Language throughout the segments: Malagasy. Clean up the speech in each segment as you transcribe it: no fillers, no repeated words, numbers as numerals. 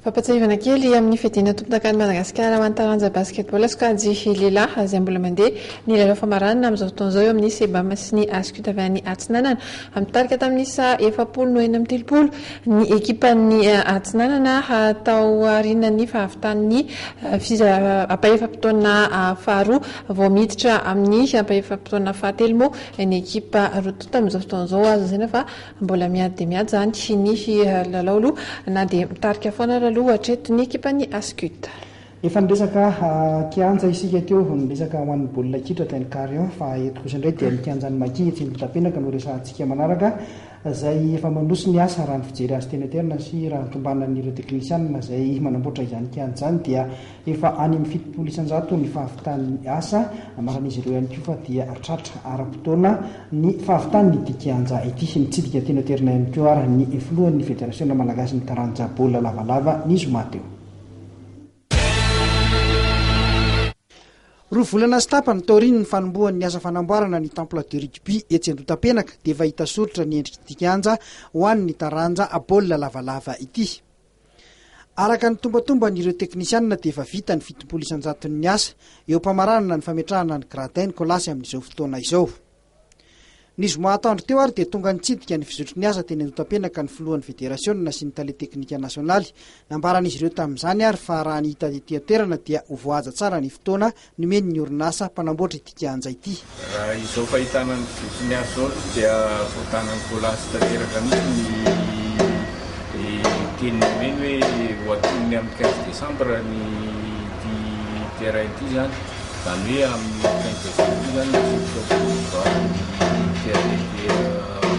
Fampatsiahivana kely amin'ny fiadiana tompondakan'i Madagasikara ho an'ny taranja basketball sokajy lehilahy izay mbola mandeha ny lalao famaranana amin'izao fotoana izao eo amin'ny Sebam sy ny Ascut avy any Atsinanana. Mitarika tamin'ny isa 40 no 36 ny ekipan'ny Atsinanana taorian'ny fahavitan'ny ampahefa-potoana faharoa. Vao miditra amin'ny ampahefa-potoana fahatelo moa ny ekipa roa tonta amin'izao fotoana izao. Azo lazaina fa Mbola miady dia miady izany ny lalao aloha na dia mitarika foana ary aloha hatreto ny ekipan'ny Ascut. Efa niresaka kianja isika teo, niresaka ho an'ny baolina kitra teny Carion, fa eto kosa indray dia ny kianjan'ny Maki etsy Ambohitapenaka no resahantsika manaraka, izay efa mandroso ny asa raha ny fijery azy teny an-toerana sy raha ny tombanan'ireo teknisianina izay manamboatra izany kianja izany dia efa any amin'ny 70% ny fahavitan'ny asa. Nambaran'izy ireo ihany koa fa dia tratra ara-potoana Ny fahavitan'ity kianja ity. Nitsidika teny an-toerana ihany koa ary ny filohan'ny federasiona malagasin'ny taranja baolina lavalava ny zoma teo. Roa volana sy tapany taorian'ny fanombohan'ny asa fanamboarana ny Temple de Rugby etsy Andotapenaka dia efa hita soritra ny endrik'ity kianja ho an'ny taranja baolina lavalava ity. Araka ny tombatomban'ireo teknisianina dia efa vita ny 70 isan-jaton'ny asa, eo am-pamaranana ny fametrahana ny gradin ny Colas amin'izao fotoana izao. Ny zoma atoandro teo ary dia tonga nitsidika ny fizotry ny asa teny Andotapenaka ny filohan'ny federasiona sy ny tale teknika nasionaly. Nambaran'izy ireo tamin'izany ary fa raha ny hita ety an-toerana dia ho voahaja tsara ny fotoana nomen'ny orinasa mpanamboatra ity kianja ity. Raha izao fahitana ny fizotry ny asa izao aloha dia voatanan'i Colas tanteraka mihitsy ny teny nomeny hoe ho atonony amin'ny quinze décembre ny ity terrain ity izany. Izany hoe amin'ny quinze décembre io izany ny solution provisoire ny terrain ety Antananarivo.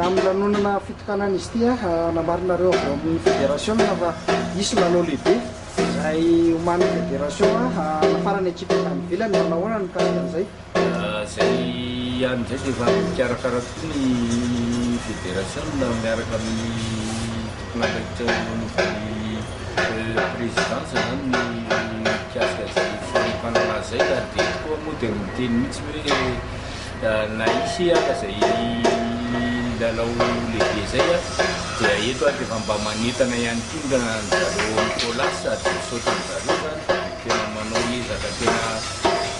Amin'ny lanonana fitokanana izy ity, nambarinareo avy ao amin'ny federasiona fa hisy lalao lehibe. Izay omanin'ny federation hanafarana ekipa avy any ivelany, manao ahoana ny mikasika an'izay? Izay ihany izay dia efa mikarakara tokoa ny federation miaraka amin'ny tompon'andraikitra eo anivon'ny présidence izany ny mikasika izay fanokanana azy izay ary dia tokoa moa dia miteny mihitsy hoe Na hisy aza izay lalao lehibe izay dia eto ary dia efa mba manentana ihany koa ny zareo ao amin'ny Colas ary dia misaotra an-dry zareo izany fa dia tena manao ezaka tena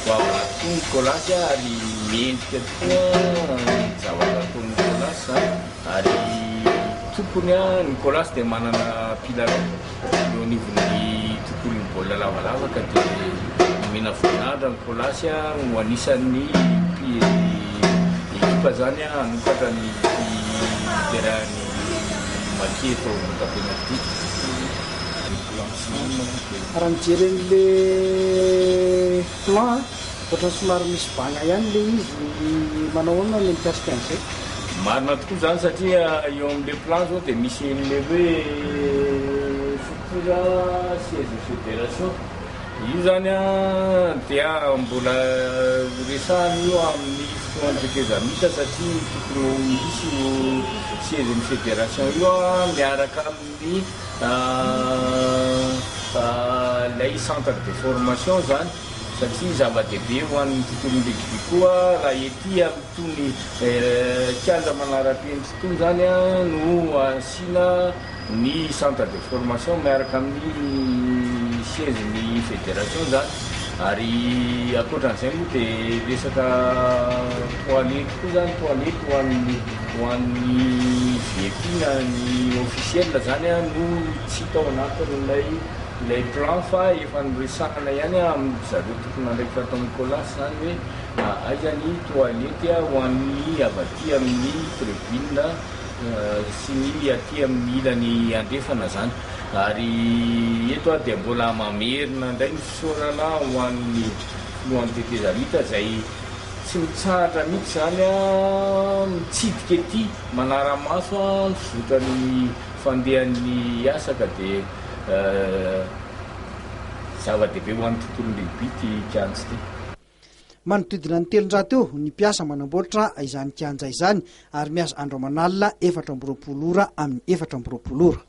goavana tokoa ny Colas ary mendrika tokoa ny zavatra ataon'ny Colas izany ary tokony ny Colas dia manana mpilalao. Eo anivon'ny tontolon'ny baolina lavalava ka dia nomena voninahitra ny Colas ho anisan'ny ekipa izany hanokatra ny terrain-n'ny Maki eto Andohatapenaka ity. Raha mijery an'le plan ohatran'ny somary misy banga ihany le izy, manao ahoana ny mikasika an'izay? Marina tokoa izany satria eo amin'ilay plan izao dia misy an'ilay hoe futur siège de fédération. Io izany dia mbola ho resahana io amin'ny fotoan'ny tetezamita satria tokony ho hisy io siège ny fédération io miaraka amin'ny ilay centre de formation izany satria zava-dehibe ho an'ny tontolon'ny rugby koa raha ety amin'itony kianja manara-penitra itony izany no asiana ny centre de formation miaraka amin'ny siège ny fédération izany ary ankoatran'izay moa dia resaka toilette koa izany, toilette ho an'ny ho an'ny VIP na ny officiel izany no tsy hita ao anatin'ilay ilay plan fa efa noresahana ihany amin-dry zareo tompon'andraikitra ato amin'ny Colas izany hoe aiza ny toilette ho an'ny avy aty amin'ny tribune sy ny aty amin'ny ilany andrefana izany. Ary eto aho dia mbola mamerina indray ny fisaorana ho an'ny filohan'ny tetezamita izay tsy mitsahatra mihitsy izany mitsidika ety manara-maso ny fizotran'ny fandehan'ny asa ka dia zava-dehibe ho an'ny tontolon'ny rugby ity kianja ity. Manodidina ny 300 eo ny mpiasa manamboatra izany kianja izany ary miasa andro aman'alina 24 ora amin'ny 24 ora.